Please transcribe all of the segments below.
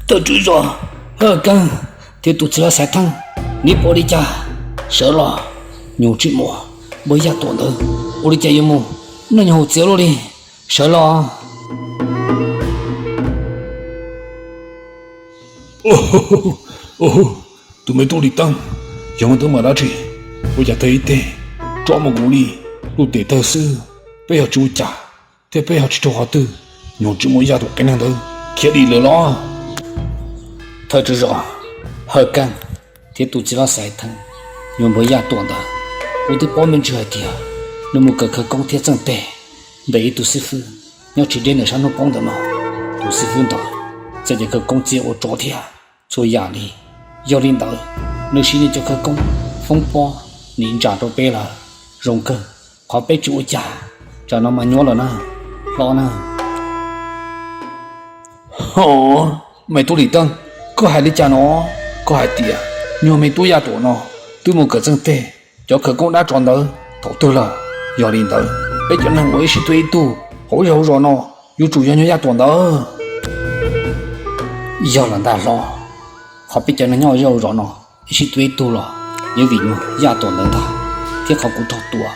Thawj tswj zos Hawj Keeb thiab tus txiv hlob Xaiv Theej, neb puas ua li cas? Sawv los, nyuag ntsej muag npawg Yaj Tuam ntawd ua li cas yuav mus noj nyuag hauv txiav luaj li? Sawv los. Tus me tub Lis Teeb, yog muaj teeb meem dab tsi? Ua cas tag ib teg tso mus kuv li lub tes tawg xwb? Peb yog tsis ua cas thiab peb yog tsis raug qhov twg, nyuag ntsej muag Yaj Tuam qias neeg ntawd khiav dim lawm los? Thawj tswj zos Hawj Keeb thiab tus txiv hlob Xaiv Theej, nyuag npawg Yaj Tuam ntawd, kuv twb paub me ntsis hais tias nws mus kawm khawv koob thiab txeej teg ntawm ib tug xib fwb nyob tsis deb ntawm sab hnub poob ntawm no. Tus xib fwb ntawd txawm cov khawv koob txiaj ua tsov thiab txhua yam li. Yog li ntawd, nws siv nws cov khawv koob foob pob nim ntsa rau peb lawm. Zoo kawg, qhov peb tsis ua cas, tsam no mas nyuaj lawm na, hlob na. Hov, me tub Lis Teeb, koj hais li cas no? Koj hais tias nyuag me tub Yaj Tuam no twb mus kawm txeej teg, cov khawv koob dab tsov ntawd thaum twg lawm? Yog li ntawd, peb cov neeg uas ib sij tuaj ib tug hauv zej hauv zos no yuav tsum yog nyuag Yaj Tuam ntawd. Yog lawm ntag hlob, qhov peb cov neeg nyob zej hauv zos no ib sij tuaj ib tug los yeej vim nyuag Yaj Tuam ntawd ntag, thiab qhov kuv raug tua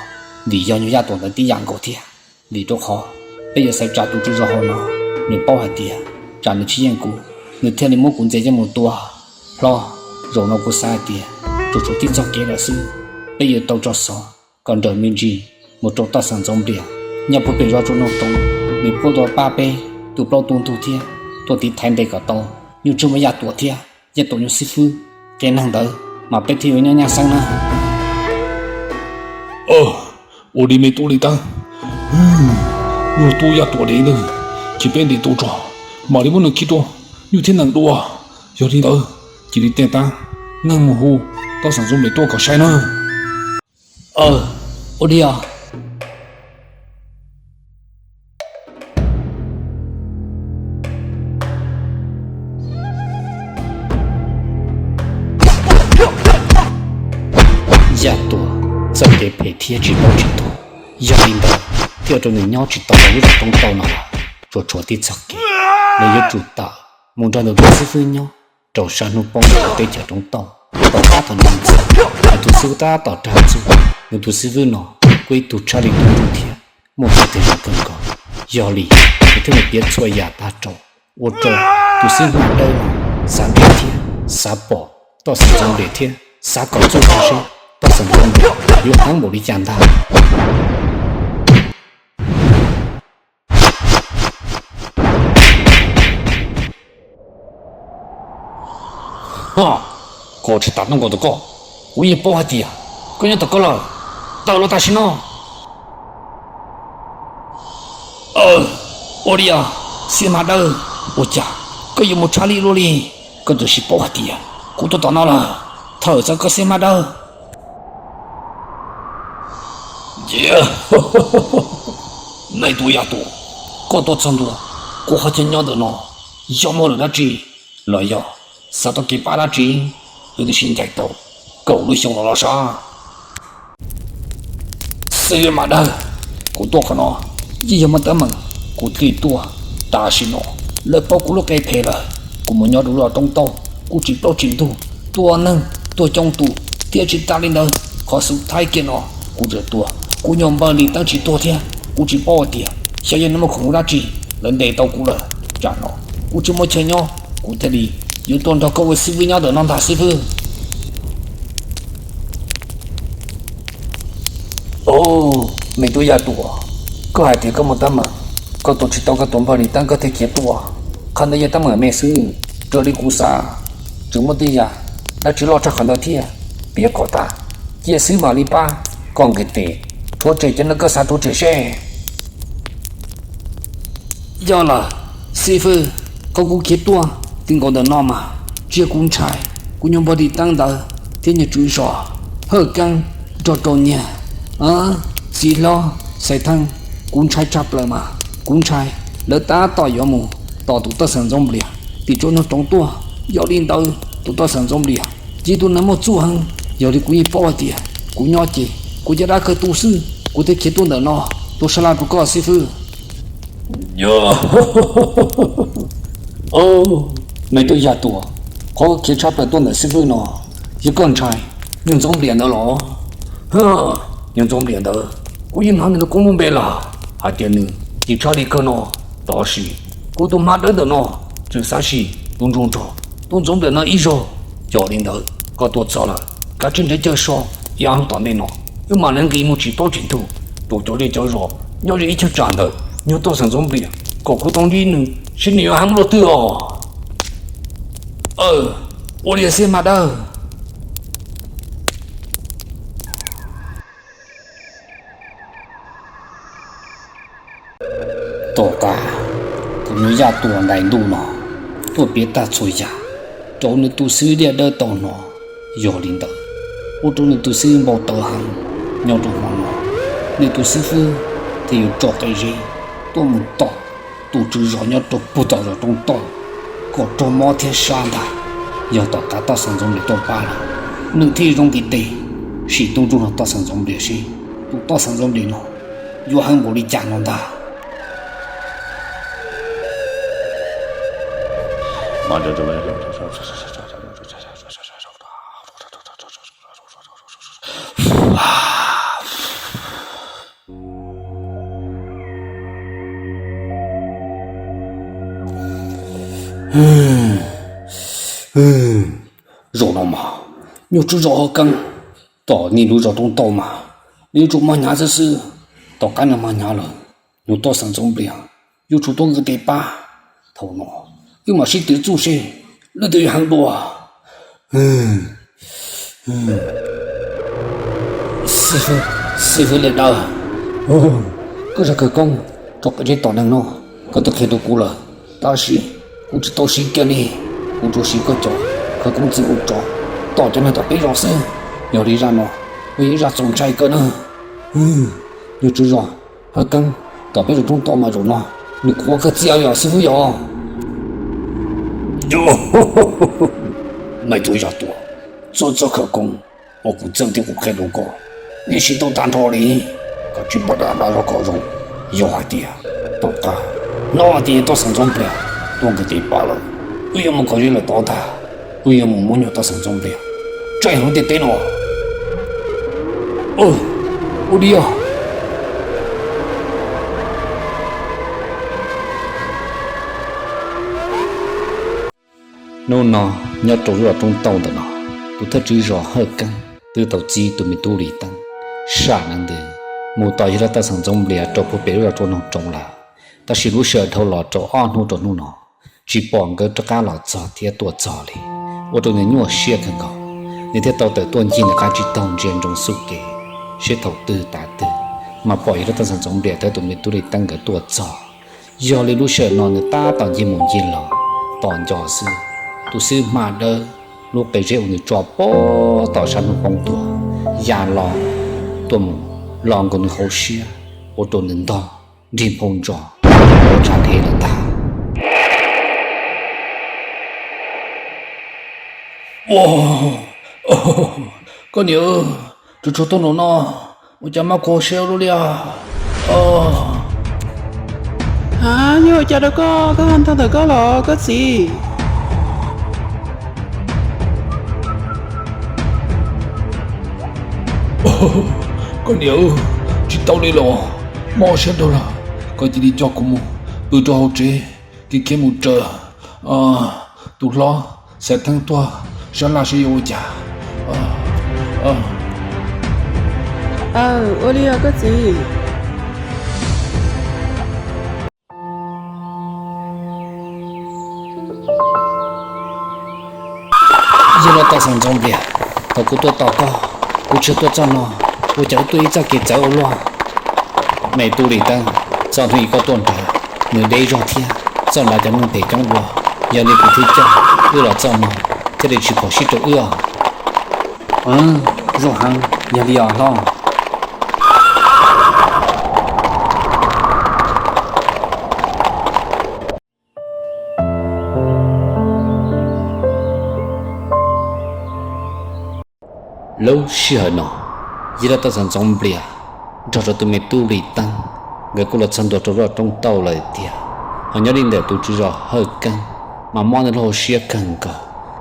vim yog nyuag Yaj Tuam ntawd tib yam nkaus thiab. Vim rau qhov peb yuav xaiv tsa tus tswj zos hauv no, nws paub hais tias tsam nws tsis yeej kuv, nws thiaj li muab kuv ntxias coj mus tua. Hlob, zaum no kuv xav hais tias tsuas tshuav tib txoj kev lawm xwb, peb yuav tau tso xov kom nrawm me ntsis mus rau Toj Xeem Ntxoov Nplias nyob puag pem zos Tsuas Noog Toov, nws puab tuaj pab peb tu plaub tu ntug thiab tuaj tiv thaiv ntes kom tau nyuag ntsej muag Yaj Tuam thiab Yaj Tuam nyuag xib fwb qias neeg ntawd mas peb thiaj yuav nyob nyab xeeb na. Ua li me tub Lis Teeb, nyuag tub Yaj Tuam li ntawd ces peb ntes tau tso, mam li muab nws khi rau nyuj thiab nees dua. Yog li ntawd, cia li tej tab neeg mus hu Toj Xeem Ntxoov Nplias tuaj kom saib na. Ua li os. Yaj Tuam txoj kev phem thiab tsis paub tsis tuag, yog li ntawd thiaj ua rau nws nyob tsis tau hauv lub zos Roob Tauj no lawm. Tsuas tshuav tib txoj kev, nws yuav tsum tawm mus nrog nws tus xib fwb nyob rau sab hnub poob rau teb chaws Roob Tauj, tom qab thaum nws mus txog, nws tus xib fwb tab tom rag txuj. Nws tus xib fwb no kuj ib tug tshaj li tub ntuj thiab muaj kev tig zoo kawg nkaus. Yog li nws thiaj mus piav txhua yam tag rau, ua rau tus xib hwb Hmab Dawb no xav nrhiav thiab xav pom Toj Xeem Ntxoov Nplias thiab xav kom txuj tag seb Toj Xeem Ntxoov Nplias yuav heev npaum li cas ntag. Koj tsis tas hnub nkaus tus koj, kuv yeej paub hais tias koj nyob tom koj lawm. Tawm los tam sim no. Ua li os, xib hwb Hmab Dawb, ua cas koj yuav mus tshaj lij luaj li? Koj twb tsis paub hais tias kuv tuaj tom no lawm. Thawm txog koj xib hwb Hmab Dawb. Cia, nej tus Yaj Tuam, koj tuaj txog ntua kuv qhov chaw nyob ntawm no, yog muaj lwm dab tsi los yog xav tau kev pab dab tsi, wb twb sib ncaim tau kaum lub xyoo no los sav. Xib hwb Hmab Dawb, kuv tuaj qhov no yeej yog muaj teeb meem. Kuv twb tuaj, tam sim no lawv paub kuv lub qe phem lawm. Kuv mus nyob rau lub zos Roob Tauj kuj tsis plaub tsis ntug, tua neeg tuag coob tus, thiab tsis tas li ntawd qhov xub thawj kiag no kuv tseem tua kuv nyuag npawg Lis Teeb tsis tuag thiab. Kuv tsis paub hais tias xyov yog nws muaj khoom dab tsi lawv ntes tau kuv lawm. Tsam no kuv tsis muaj chaw nyob, kuv thiaj li yuav tuaj nrog koj ua xib hwb nyob ntawm no ntag xib hwb. Me tub Yaj Tuam, koj hais tias koj muaj teeb meem, koj tua tsis tau koj tus npawg Lis Teeb koj thiaj khiav tuaj. Qhov ntawd yog teeb meem me xwb, raws li kuv xav tseem muaj tej yam dab tsi loj tshaj qhov ntawd thiab. Piav kom tas, cia xib hwb mam li pab koj nqis tes rhuav tshem cov neeg koj xav rhuav tshem seb. Yog lawm, xib hwb, qhov kuv khiav tuaj ti nkaus ntawm no mas tsis yog kuv ntshai kuv nyuag npawg Lis Teeb ntawd thiab nyuag tswv zos Hawj Keeb nrog rau niag txiv hlob Xaiv Theeb. Kuv ntshai tshaj plaws mas kuv ntshai lawv tab tom yuav mus tos tus Toj Xeem Ntxoov Nplias tim tsob ntoo roov tuaj. Yog li ntawd tus Toj Xeem Ntxoov Nplias yog ib tug neeg muaj txuj heev. Yog li kuv yeej paub hais tias kuv nyob ces kuv caj dab kawg tu xwb, kuv thiaj khiav tuaj ntawm no tuaj sab laj rau koj xib hwb. Me tub Yaj Tuam, qhov khiav tshaj plaws tuaj ntawm xib fwb no, yog koj ntshai nyuag Ntxoov Nplias ntawd los? Nyuag Ntxoov Nplias ntawd, kuv yeej hnov nws koob lub npe lawm hais tias nws cim tshaj li kawg no, tab sis kuv tus hma dawb ntawm no tseem xav sim tus ntsuag nrog tus Ntxoov Nplias no ib zaug. Yog li ntawd koj tuaj txog lawm, kav tsij nrhiav chaw so, ib ob hnub tom ntej no wb mam li nqis mus tsim plaub tsim ntug rau cov zej cov zos nyob ze ib cheeb tsam ntawm nyuag toj xeem Ntxoov Nplias kom kuv tau ntsib nws seb nws yuav heev luaj twg os. Ua li xwb mas dawb. Tom qab thaum nyuag Yaj Tuam ntais ntuj no tuaj piav tag txhua yam rau nws tus xib fwb liaj dawb tau hnov, yog li ntawd ua rau nws tus xib fwb npau taws heev. Nyob rau hmo no, nws tus xib fwb thiaj yuav tso qe zeb tuaj mus tom tus tswv zos nyob rau puag tom zos Roob Tauj kom raug mob thiab sab ntag. Yog tom qab toj xeem Ntxoov Nplias tuaj pab lawm, nws thiaj zoo nqis tes sim tus ntsuag no toj xeem Ntxoov Nplias seb tus toj xeem Ntxoov Nplias no yuav heev npaum li cas no ntag. Zaum no mas nyuag tswv zos Hawj Keeb tom nim lub zos Roob Tauj mas nws yuav tsum mob hnyav xwb xwb. Tom qab nws mob hnyav lawm, nyuag toj xeem Ntxoov Nplias yuav tsum tuaj nqis tes pab. Thaum no wb mam sib tw txuj seb leej twg yuav heev dua. Xib fwb liaj dawb, koj zaj khawv koob rau qe zeb tom neeg no, koj twb qhia rau kuv lawm, tab sis kuv tsis tau siv kiag li. Kuv tsuas siv koj cov khawv koob txwv ua tsov tom cov neeg tom peb zos xwb. Yog li zaj no kuj yog ib zaj txaus ntshai kawg na. Nyuag tswv zos Hawj Keeb tom peb zos Roob Tauj mas zaum no nws qhuav kawg txiaj li os xib fwb yom. Me tub Yaj Tuam, txhua txoj khawv koob uas kuv txawj thiab kuv qhia rau koj, nws siv tau tag nrho li. Koj tsis pom dab dab zog kom zoo. Yog hais tias tom qab hnov hais tias toj xeem Ntxoov Nplias tuaj nqis tes pab lawm, wb yuav mus kom ze lawm tod ntag. Wb yuav mus muab nyuag toj xeem Ntxoov Nplias tsaig hauv ntiaj teb no. Ua li os. Hnub no nyob rau lub zos Roob Tauj ntawm no, tus thawj tswv zos Hawj Keeb twb tau txib tus me tub Lis Teeb sam nees ntws mus tos yawg dab toj xeem Ntxoov Nplias rau puag pem lub zos Tsua Noog Roob lawm. Tab sis lub sij hawm dhau los rau ob hnub rau hnub no tsis pom nkawd rov qab los txog thiab tuaj txog li, ua rau nws nyuaj siab kawg nkaus. Nws thiaj tau tawm tuaj ncig nws qab tsib taug ntsia ntsoov xub kev seb thaum twg tav twg mas pom yawg dab toj xeem Ntxoov Nplias thiab tus me tub Lis Teeb nkawd tuaj txog. Yog li lub sij hawm no nws tab tom ncig mus ncig los, tos nco xwb, tus xib hwb hma dawb lub qe zeb uas nws tso pem tom sab hnub poob tuaj ya los tuaj mus los nkaus nws hauv siab, ua rau nws ntog nrig nphau ntsos ua tshav dhev lawm ntag. Koj niam, tsuag tsuag tuaj nraum no, ua cas maj khuav hauv siab ua luaj li os? Ha, yog ua cas rau koj, koj ho ntog ntawm koj los koj txiv? Koj niam, tsis tau li los, mob siab dhau lawm, koj cia li coj kuv mus pw rau hauv tsev, khiav khiav mus raws tus hlob Xaiv Theeb tuaj sab laj seb yuav ua cas. Ua li os koj txiv. Yog los tau xeem Ntxoov Nplias, thaum kuv tuaj tos koj, kuv tsis tuaj txoj no, ua cas wb tuaj ib txoj kev txawv ua luaj. Me tub Lis Teeb, txoj hnub ib koj tuaj nrad, nws deb zog thiab txoj nrad cov neeg phem coob dua, yog li kuv thiaj coj wb los txoj no, thiaj li tsis phom sij rau wb os. Zoo heev, yog li os hlob. Lub sij hawm no, yog los tau xeem Ntxoov Nplias nrog rau tus me tub Lis Teeb, nkawd kuj los txog ntua rau lub zos Roob Tauj lawm tiag. Ho nyob li ntawm tus tswv zos Hawj Keeb, mas mob nws lub hauv siab kawg nkaus.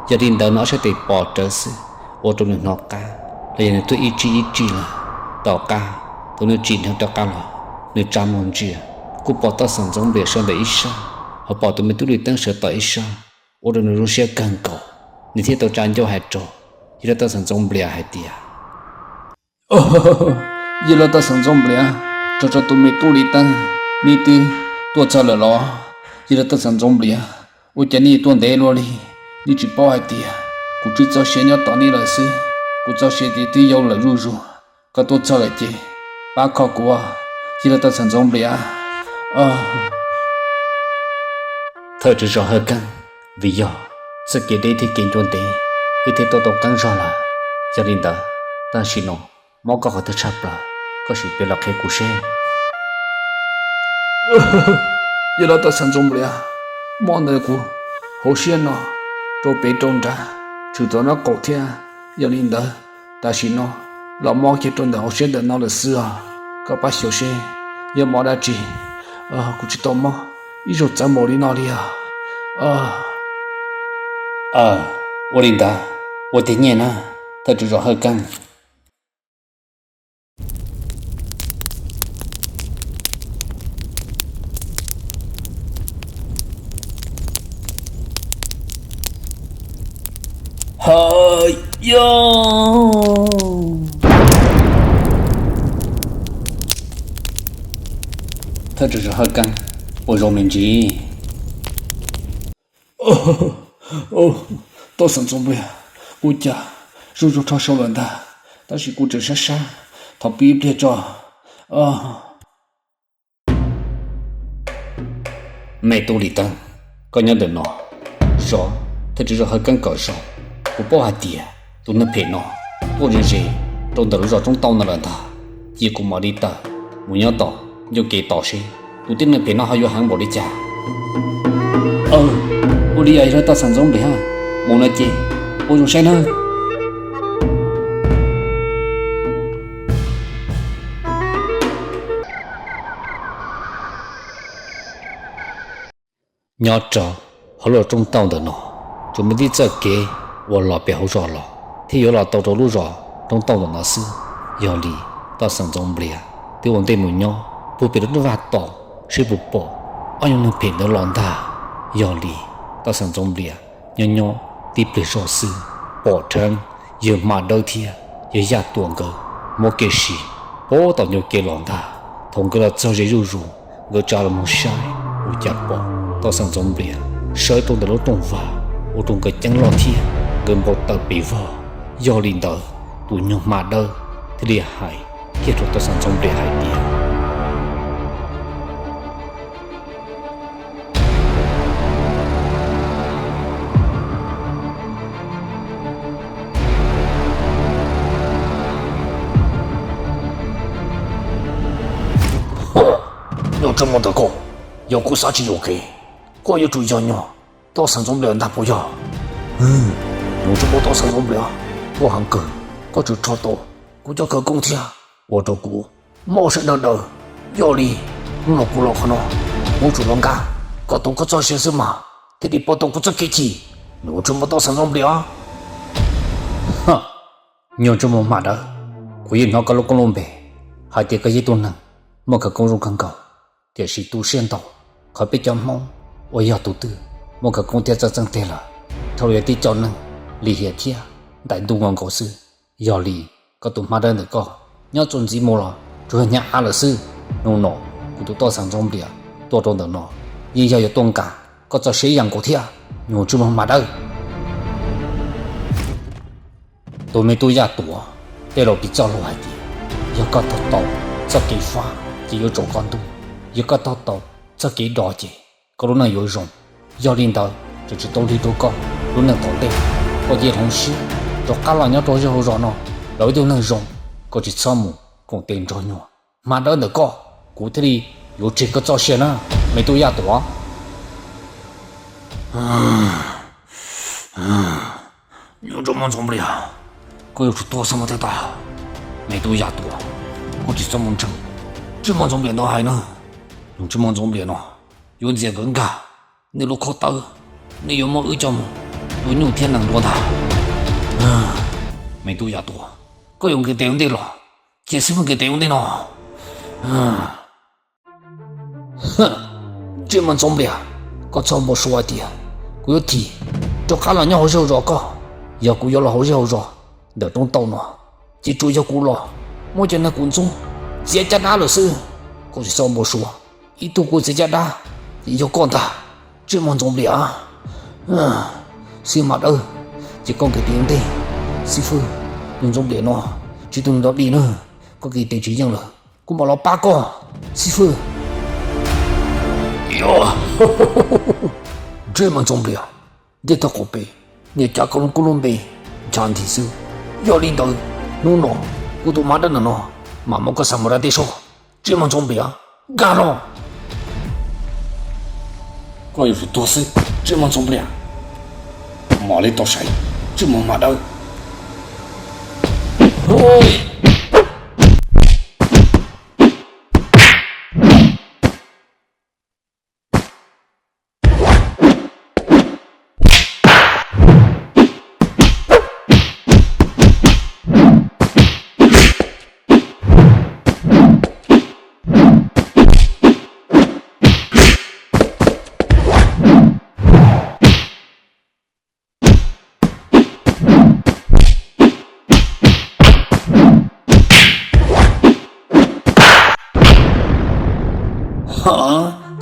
Yog li ntawd nws ob sab tes pom rawv xwb, ua rau nws hnov qab los yog nws tuaj ib tsig ib tsig lawm. Tom qab thaum nws tsim dheev rov qab los, nws tsa mus ntsia, kuj pom Toj Xeem Ntxoov Nplias sawv ntawm ib sab, ho pom tus me tub Lis Teeb sawv tom ib sab, ua rau nws zoo siab kawg nkaus. Nws thiaj tau tsa ncauj hais rau yawg hlob Toj Xeem Ntxoov Nplias hais tias, Yawg hlob Toj Xeem Ntxoov Nplias, rau rau tus me tub Lis Teeb, neb twb tuaj txog lawm los? Yawg hlob Toj Xeem Ntxoov Nplias, ua cas neb tuaj ntev luaj li? Neb tsis paub hais tias kuv twb txoj sia nyob tom neb lawm xwb? Kuv txoj sia ces twb yau lawm zuj zus. Koj tuaj txog lawm ces pab kho kuv, yawg hlob Toj Xeem Ntxoov Nplias. Thawj tswv zos Hawj Keeb, vim yog txoj kev deb thiab kev ncua ntev, wb thiaj tuaj tau qeeb zog lawm. Yog li ntawd, tam sim no mob koj qhov twg tshaj plaws, koj sim piav los qhia kuv seb. Yawg hlob Toj Xeem Ntxoov Nplias, mob ntawm kuv hauv siab no rau pem rau nrad, tshwm tom nraub qaum thiab. Yog li ntawd, tam sim no los mob kiag rau ntawm hauv siab ntawm no lawm xwb os. Koj pab xyuas seb yog mob dab tsi, kuv tsis tau mob ib zaug txawv npaum li no li os. Ua li ntawd, ua tiag nyiaj na, thawj tswv zos Hawj Keeb. Hawj, yog thawj tswv zos Hawj Keeb, ua zoo me ntsis. Toj Xeem Ntxoov Nplias, ua cas zuj zus rho sau lawm ntag, tab sis kuv tseem sab sab, thov pw ib pliag tso. Me tub Lis Teeb, koj nyob ntawm no, zov thawj tswv zos Hawj Keeb kom zoo. Kuv paub hais tias tus neeg phem no tuaj ze ze rau ntawm lub zos Roob Tauj no lawm ntag, cia kuv mam li tawm mus nyob tom ncauj kev tos seb tus tib neeg phem no ho yuav heev npaum li cas. Ua li yog yawg hlob Toj Xeem Ntxoov Nplias, mus no ces ua zoo saib nawb. Nyob rau hauv lub zos Roob Tauj ntawm no, tsuas muaj tib txoj kev uas los pem hauv zos los thiaj yuav los tau rau lub zos Roob Tauj ntawm no xwb. Yog li Toj Xeem Ntxoov Nplias twb ua ntej mus nyob puag pem lub ntuj vaj tom seb puas pom ob nyuag neeg phem ntawd los ntag. Yog li Toj Xeem Ntxoov Nplias nyob nyob tib pliag zog xwb, pom dheev yawg Hma Dawb thiab yawg Yaj Tuam nkawd muab kev sib pab tom ncauj kev los ntag. Thaum nkawd los txog ze zuj zus, nkawd tsa los mus saib, ua cas pom Toj Xeem Ntxoov Nplias sawv rau ntawm lub rooj vag, ua rau nkawd ceeb loj thiab nkawd npau taws pes vog. Yog li ntawd, tus nyuag Hma Dawb thiaj li hais kiag rau Toj Xeem Ntxoov Nplias hais tias, Nyuag ntsej muag ntawm koj, yog koj xav tsis yuam kev, koj yuav tsum yog nyuag Toj Xeem Ntxoov Nplias ntag puas yog? Nyuag ntsej muag Toj Xeem Ntxoov Nplias, koj heev kawg, koj tseem rho tau kuv cov khawv koob thiab ua rau kuv mob sawv daws daws. Yog li hnub no kuv los qhov no, kuv yuav tsum los nkag koj tus koj txoj sia xwb mas thiaj li pov tau kuv txoj kev chim. Nyuag ntsej muag Toj Xeem Ntxoov Nplias. Nyuag ntsej muag Hma Dawb, kuv yeej hnov koj lub koob lub npe hais tias koj yog ib tug neeg muaj khawv koob zoo kawg nkaus, tiam sis tu siab ntau, qhov peb cov Hmoob uas yog tus twg muaj khawv koob thiab txawj txeeg teg lawm, dhau los yog tib co neeg lim hiam thiab ntais ntuj nkaus nkaus xwb. Yog li koj tus Hma Dawb ntawm koj nyob txuas ntxiv mus los tsuas yog hnyav av lawm xwb. Hnub no kuv tus Toj Xeem Ntxoov Nplias tuaj rau ntawm no yeej yog yuav tuaj nkag koj txoj sia ib yam nkaus thiab, nyuag ntsej muag Hma Dawb. Tus me tub Yaj Tuam, tej laus piv txoj lus hais tias yog koj taug tau txoj kev fab ces yuav tsaus koj ntuj, yog koj taug tau txoj kev do ces koj lub neej yuav zoo. Yog li ntawd tseem tsis tau lig rau koj lub neej tom ntej, koj cia li hloov siab rov qab los nyob rau zej hauv zos no los ua ib tug neeg zoo, koj tsis txhob mus koom tes nrog nyuag Hma Dawb ntawm koj, kuv thiaj li yuav tseg koj txoj sia na, me tub Yaj Tuam. Nyuag ntsej muag Ntxoov Nplias, koj yuav tsum tuag xwb mas thiaj tau. Me tub Yaj Tuam, koj tsis txhob mus ntseeg ntsej muag Ntxoov Nplias ntawd hais na. Nyuag ntsej muag Ntxoov Nplias no yuav ntxias nkawd nkag nws lub khaub tawb Nws yuav muab wb coj mus tua nyuj thiab nees dua ntag. Me tub Yaj Tuam, koj yuav nqis tes ua ntej los? Cia xib fwb nqis tes ua ntej no. Ntsej muag Ntxoov Nplias, koj txhob npau suav hais tias kuv yuav thim rov qab los nyob hauv zej hauv zos koj. Yog kuv yuav los hauv zej hauv zos ntawm roob tauj no, ces tsuas yog kuv los muab cov neeg kuv ntxub txiav caj dab lawm xwb. Koj tsis txhob npau suav, ib tug kuv txiav caj dab ces yog koj ntag, ntsej muag Ntxoov Nplias. Xib Hwb Mas Dawb, ces koj nqis tes ua ntej. Xib fwb, yog Ntxoov Nplias no tsis tu nws nrog dim na, koj nqis tes tsis yeej lawm, kuv mam los pab koj. Xib fwb. Ntsej muag Ntxoov Nplias, ntiaj teb qaum pem niaj cav koj lub kub lub npe ntshav nthi xwb. Yog li ntawd, hnub no kuv tus Mas Dawb ntawm no mam muab koj xa mus dab teb sob, ntsej muag Ntxoov Nplias. Nkag los! Koj yuav tsum tuag xwb, ntsej muag Ntxoov Nplias. Mam li tau saib, ntsej muag Mas Dawb.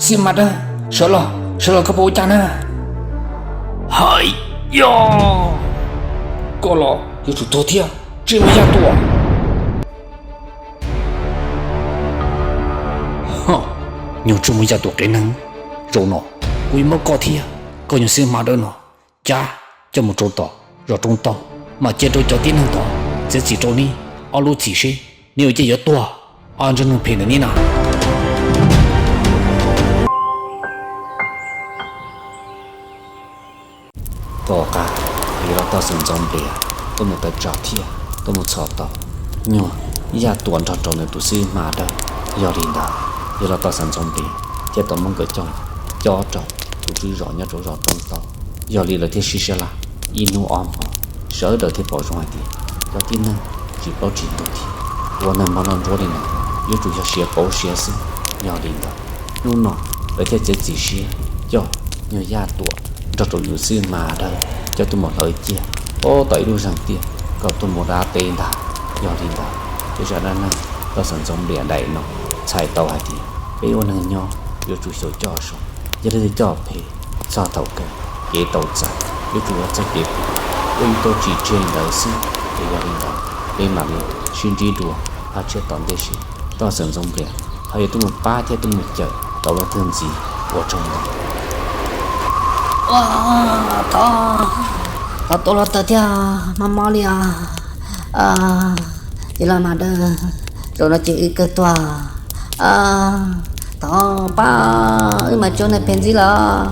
Xib Hwb Mas Dawb, sawv los, sawv los, koj puas ua cas na? Hais yog koj los yuav tsum tuag thiab, ntsej muag Yaj Tuam. Nyuag ntsej muag Yaj Tuam qias neeg, zaum no kuv yuav muab koj thiab koj nyuag Xib Hwb Mas Dawb no cab coj mus rau tom zos roob tauj, mam cia rau cov tib neeg tod txiav txim rau neb ob lub txim seb neb ua ciaj yuav tuag, ob ntsej neeg phem ntawm neb na. Tom qab yuav los tau Xeem Ntxoov Nplias tuaj mus tawm tsam thiab tuaj mus txhom tau nyuag Yaj Tuam nrog rau nws tus Xib Hwb Mas Dawb. Yog li ntawd, yuav los tau Xeem Ntxoov Nplias thiaj tau muab nkawd coj los cob rau tus tswv zos nyob rau zos roob tauj. Yog li lawv thiaj sib sab laj ib hnub ob hmo, sawv daws thiaj pom zoo hais tias cov tib neeg tsis paub tsis ntug thiab ua neeg npog noj ntsuab li no yuav tsum yog siav pauv siav xwb. Yog li ntawd, hnub no lawv thiaj txiav txim siab coj nyuag Yaj Tuam nrog rau nws Xib Hwb Mas Dawb coj tuaj mus hlawv ciaj puag tom ib lub zeeg tiaj kom tuaj mus dab teb ntag. Yog li ntawd, peb zaj dab neeg tau Xeem Ntxoov Nplias daim no txhais tau hais tias peb ua neeg nyob yuav tsum xyaum coj zoo, yog leej twg coj phem txog thaum kawg kev tau txais yuav tsum yog txoj kev phem, ua ib tug tsis tseg ntawd xwb. Es yog li ntawd, peb mam li sib ntsib dua phaj tshiab tom ntej seb tau Xeem Ntxoov Nplias ho yuav tuaj mus pab thiab tuaj mus cawm tau leej twg ntxiv. Ua tsaug ntau. Thov, thov tua los tawm thiab, mob mob li os. Tij laug Mas Dawb, zaum no ces wb kawg tuag. Thov pab, wb mas tsis ua neeg phem ntxiv lawm.